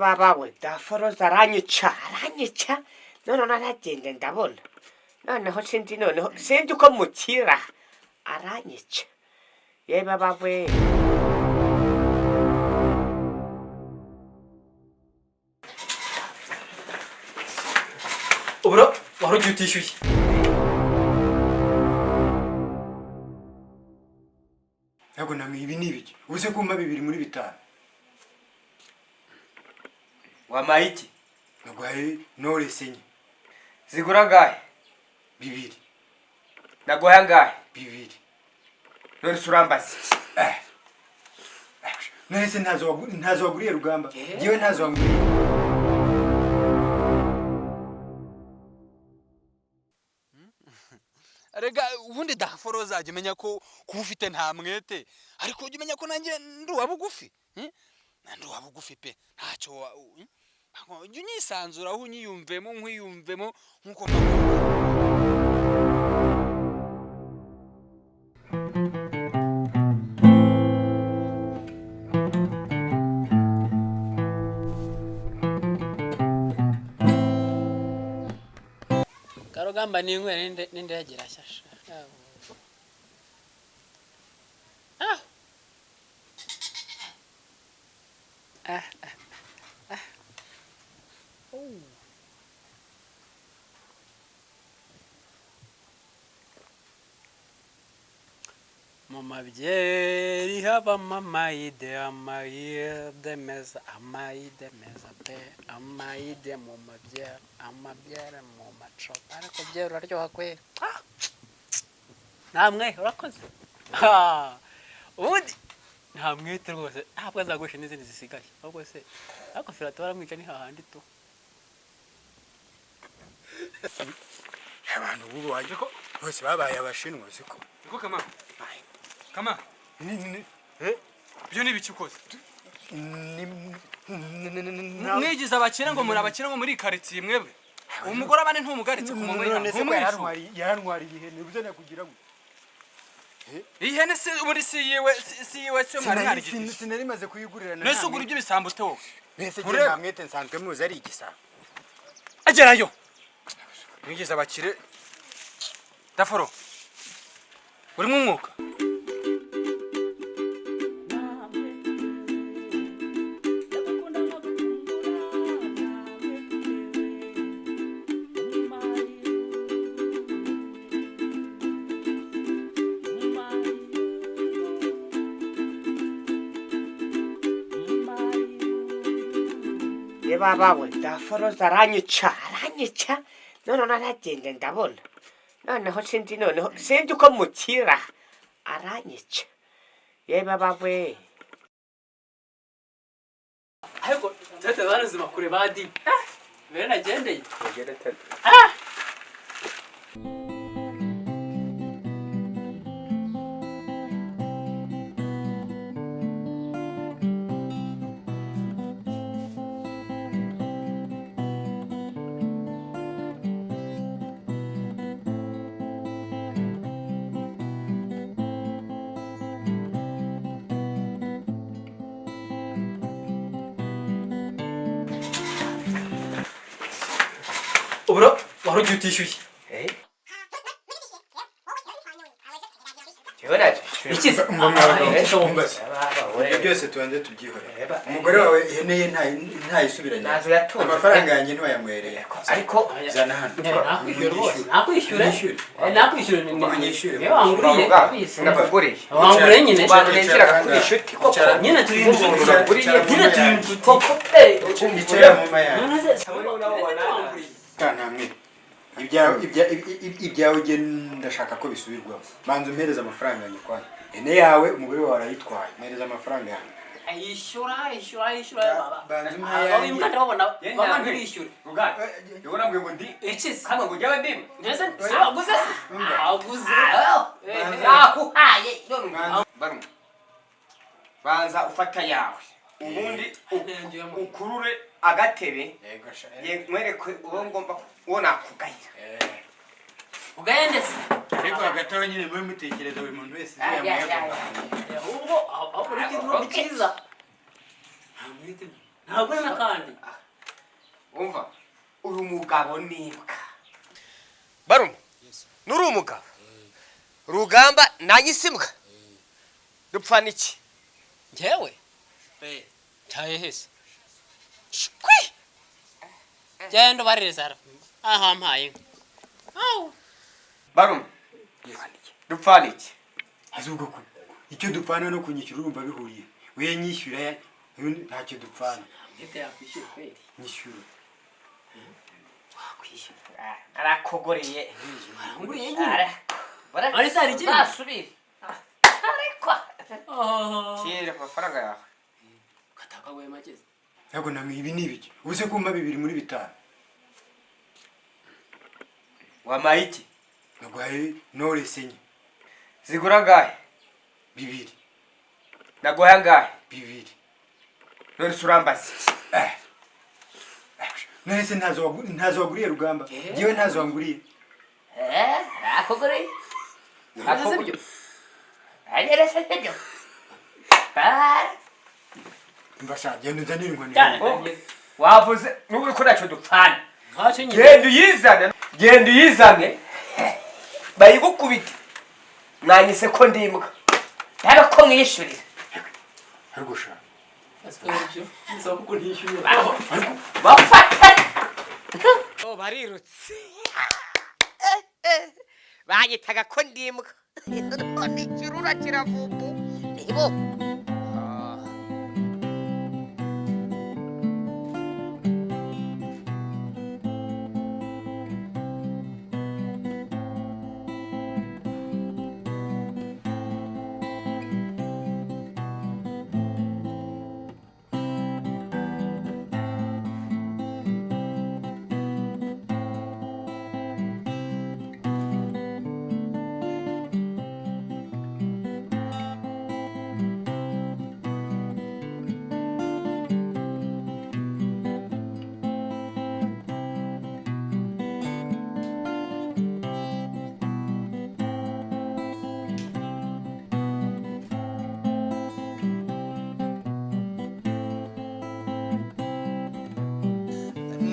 Baba we, Daforoza aranyica, aranyica. None naragenda ndabona noneho sinzi, noneho sinzi uko mukira, aranyica. Ye baba we. Uburo wari ugiye utishyuye. Ntabwo namwe, ibi ni ibiki? Ubu se kumpa 2 muri 5? Wampaye iki? Naguhaye Knowless enye. Zigura angahe? 2. Naguhaye angahe? 2. None se urambaza iki? Eh. None se ntazo waguriye Rugamba? Njyewe ntazo wanguriye. Rega ubundi Daforo, uzajya umenya ko kuba ufite nta mwete, ariko ujya umenya ko nanjye ndi uwa bugufi, Ndi uwa bugufi pe, ntacyo ujya unyisanzuraho, unyiyumvemo nkwiyumvemo nk'uko mba. Karugamba n'inywere n'indege irashyasha. Ah. Ah, ah, ah. Oh. Mu mabyeri habamo amayide, amayide meza, amayide meza pe, amayide mu mabyeri, amabyeri mu macupa. Ariko byeri uraryoha kwe. Ah! Namwe urakoze. Ah! Ubundi nta mwete rwose, ntabwo azagurisha n'izindi zisigaye. Ahubwo se ariko Firato baramwica, ni hahandi tu. Abantu b'ubu waje bose babaye Abashinwa, siko? Niko kama kama. Ni Ibyo ni ibiki ukoze? ni Mwigize abakire ngo muri abakire ngo muri karitsiye. Mwebwe umugore abane ntumugaritse ku munwa. None se ko ntumwishyure. Yarantwariye ihene, ubuze nakugira ngo Iyi hene si ubundi si yiwe, si yiwe, si yo mwari mwarigitije. Sinari maze kuyigurira na. Nese ugura ibyo bisambo ute wowe? Mbese Ntureba? nta mwete nsanzwe muzi ari igisambo. Agerayo mwigize abakire. Daforo, urimo umwuka. Ye baba we, Daforoza aranyica, aranyica. None naragenda ndabona noneho sinzi, noneho sinzi uko mukira, aranyica. Ye baba we. Ariko tete barazima kure badi mbere nagendeye. Uburo wari ugiye utishyuye. Jewe nazishyuye. Iki se? Umva mwabagabo, Ah, umva se. Baba we. Ibyo byose tubanze tubyihorere. Umugore wawe ihene ye ntayisubiranye. Ntazo yatunze. Amafaranga yanjye ntiwayamuhereye. Ariko Zana hano. Nakwishyura rwose, nakwishyura. Unyishyure. Nakwishyura. Unyishyure. Niyo wanguriye. Ndakuguriye. Wanguriye nyine. Abantu nenzira kuri inshuti koko. Nyine turi inshuti. Uraguriye. Nyine turi inshuti koko. Icara mu ma yanjye. None se wanguriye? Ntamwe ibyawe ugenda, ndashaka ko bisubirwamo. Banza umpereze amafaranga yanjye kwanza. Ihene yawe umugore wawe arayitwaye, mpereza amafaranga yanjye. Ayishyura, ayishyura, ayishyura. Banza umpe Abo ayanjye. imbwa ndababona baba ntibishyure. Rugari, urambwiye ngo ndi Iki se? hano ngo ujye ndimwe. Mbese si waguze se? Aguze. Nakuhaye none barumwe, banza ufata yawe, ubundi ukurure agatebe. Yego sha. Mwereke uwo ngomba, uwo nakugayira. Ugende se. Ariko hagati aho nyine mube mutekereza buri muntu wese Ay, ibyo ay, yamuha. ay. Ahubwo aho uri kintu cyiza. Ntabwo n'akandi. Umva, uyu mugabo ni imbwa. Barume, nuri umugabo rugamba, nanjye imbwa, dupfana iki? Njyewe ntaye hese shwi, genda ubaririza aha mpaye inka. Awu. Barume, dupfana iki? Azi ubwo ko icyo dupfana no kunyishyura urumva bihuriye? We nyishyura ntacyo dupfana. Mwete yakwishyura kweli. Nyishyura. Wakwishyura. Arakogoreye. Waranguriye nyine. Ari se hari ikindi? Uzasubire ariko. Oh. Kera amafaranga yawe. Katakaguye make. Ntabwo namwe ibi ni ibiki? Ubu se kumpa 2 muri 5? Wampaye iki? Naguhaye Knowless enye. Zigura angahe? 2. Naguhaye angahe? 2. None se urambaza iki? Eh. None se ntazo waguriye Rugamba? Njyewe ntazo wanguriye. Arakogoreye. Ese byo? Anyerese sibyo? Ah. Mva sha, genda uzanire inkoni. Cyane. Wavuze n'ubu ko ntacyo dupfana. Ntacyo nyine. Genda uyizane, genda uyizane, bayigukubite. Nanyise ko ndi imbwa, Ndabe ko mwishyurira. Ariko sha. Ese byo? Nsaba kuko ntishyuye. Bafata. Oh, barirutse. Banyitaga ko ndi imbwa, none ikirura kiravumbu nibo.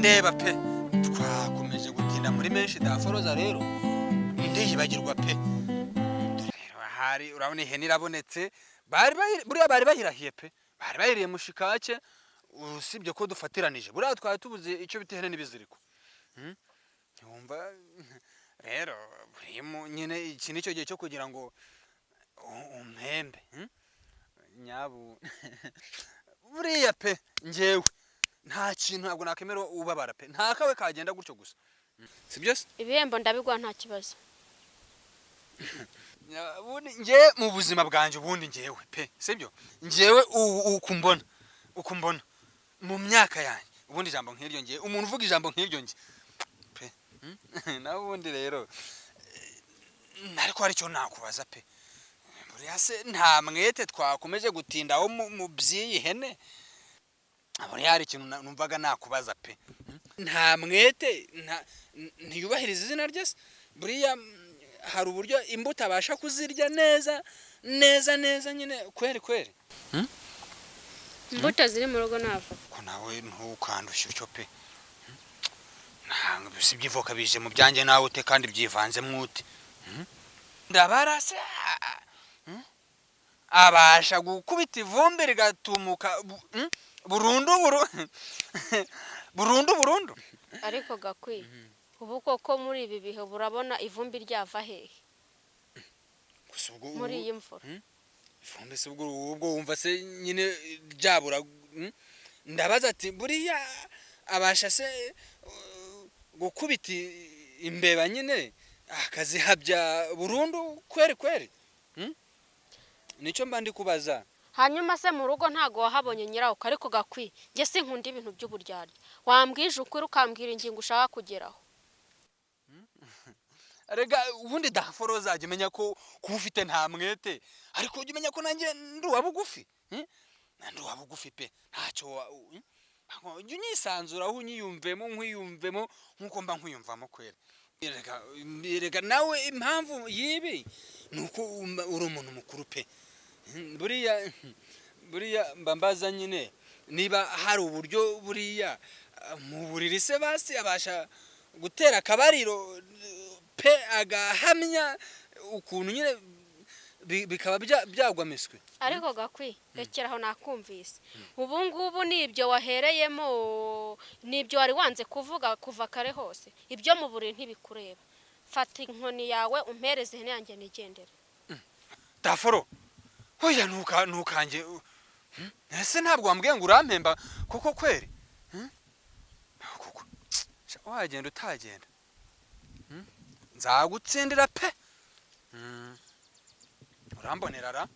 Ndeba pe, twakomeje gutinda muri menshi daforoza, rero ndiyibagirwa pe. Rero ahari urabona ihene irabonetse, buriya bari bayirahiye pe, bari bayiriye mushikake. Usibye ko dufatiranije, buriya twari tubuze icyo bita ihene n'ibiziriko. Ntiwumva rero buriya nyine iki nicyo gihe cyo kugira ngo umpembe, Nyabu buriya pe, njyewe nta kintu, ntabwo nakemera ubabara pe, nta kawe kagenda gutyo gusa, si byo se? Ibihembo ndabiguha, nta kibazo. Ubundi njye mu buzima bwanjye, ubundi njyewe pe, sibyo, njyewe uku mbona, uku mbona mu myaka yanjye, ubundi ijambo nk'iryo, njye umuntu uvuga ijambo nk'iryo njye pe, Nawe ubundi rero ariko hari icyo nakubaza pe. Buriya se nta mwete twakomeje gutindaho mu by'iyi hene? Buriya hari ikintu numvaga nakubaza pe. Nta mwete ntiyubahiriza izina rye se? Buriya hari uburyo imbuto abasha kuzirya neza neza neza nyine kweri kweri? Imbuto ziri mu rugo ni avoka. Ko nawe ntukandushye utyo pe. Ntabwo si iby'ivoka bije mu byanjye nawe ute, kandi byivanzemo ute? Ndabarase abasha gukubita ivumbi rigatumuka burundu burundu burundu? Ariko gakwiye ubu koko muri ibi bihe burabona ivumbi ryava hehe? Gusa ubwo Muri iyi mvura. Ivumbi se ubwo wumva se nyine ryabura? Ndabaza ati buriya abasha se gukubita imbeba nyine akazihabya burundu kweri kweri? Nicyo mba ndi kubaza. Hanyuma se mu rugo ntago wahabonye nyirawo? Ariko gakwiye, njye sinkunda ibintu by'uburyarya. Wambwije ukuri, ukambwira ingingo ushaka kugeraho. Rega ubundi daforo uzajya umenya ko kuba ufite nta mwete, ariko ujya umenya ko nanjye ndi uwa bugufi, Ndi uwa bugufi pe, ntacyo ujya unyisanzuraho, unyiyumvemo nkwiyumvemo nk'uko mba nkwiyumvamo kwera. Rega nawe impamvu y'ibi ni uko uri umuntu mukuru pe. Buriya mba mbaza nyine. Niba hari uburyo buriya mu buriri se basi abasha gutera akabariro pe, agahamya ukuntu nyine bikaba byagwa miswi. Ariko Gakwi, rekera aho, nakumvise. Ubu ngubu ni ibyo wahereyemo, ni ibyo wari wanze kuvuga kuva kare hose. Ibyo mu buriri ntibikureba. Fata inkoni yawe umpereze ihene yanjye nigendere. Daforo, hoya, ntukange. Ese ntabwo wambwiye ngo urampemba koko kweri? Koko sha, wagenda utagenda. Nzagutsindira pe. Urambonera ra.